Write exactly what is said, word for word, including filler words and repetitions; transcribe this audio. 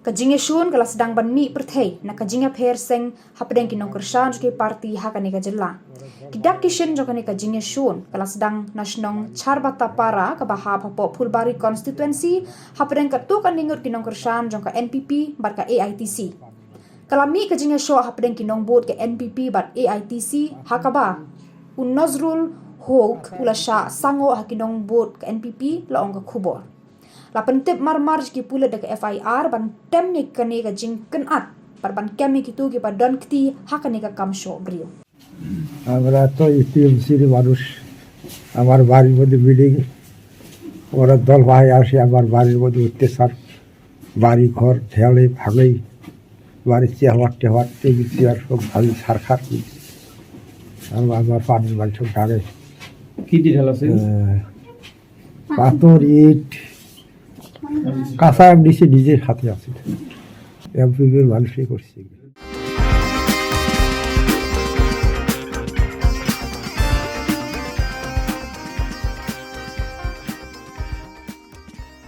Ka jingïashun ka la sdang ban mih pyrthei na ka jingïapher seng hapdeng ki nongkyrshan jong ki party ha kane ka jylla. Ki dak ki shin jong kane ka jingïashun ka la sdang na shnong Charbata Para kaba hap hapoh Phulbari constituency hapdeng katto katne ngut ki nongkyrshan jong ka N P P bad ka A I T C. Ka la mih ka jingïashoh hapdeng ki nongbud ka N P P bad A I T C ha kaba u Nozrul Hoque u la shah sangoh ha ki nongbud ka N P P, la ong ka khubor. La pyntip marmar sha ki pulit da ka F I R ban tem ïa kane ka jingkynad bad ban kem ïa kito kiba don kti ha kane ka kam shoh briew. আমরা তো টিএমসির মানুষ। আমার বাড়ির মধ্যে বিল্ডিং, ওরা দল ভাই আসে আমার বাড়ির মধ্যে অত্যাচার, বাড়ি ঘর ঢেলে ভাঙে, বাড়ির চেহারা টেহারা টেবিল চেয়ার সব ভাঙি ছারখার করে দিছে। আর আমার পাড়ার মানুষ সব ডাঙে কি দিয়ে ঢালা ছিল? পাথর ইট কাঁচা এমডিসি নিজের হাতে আছে। এমপিপির মানুষই করছে এগুলো।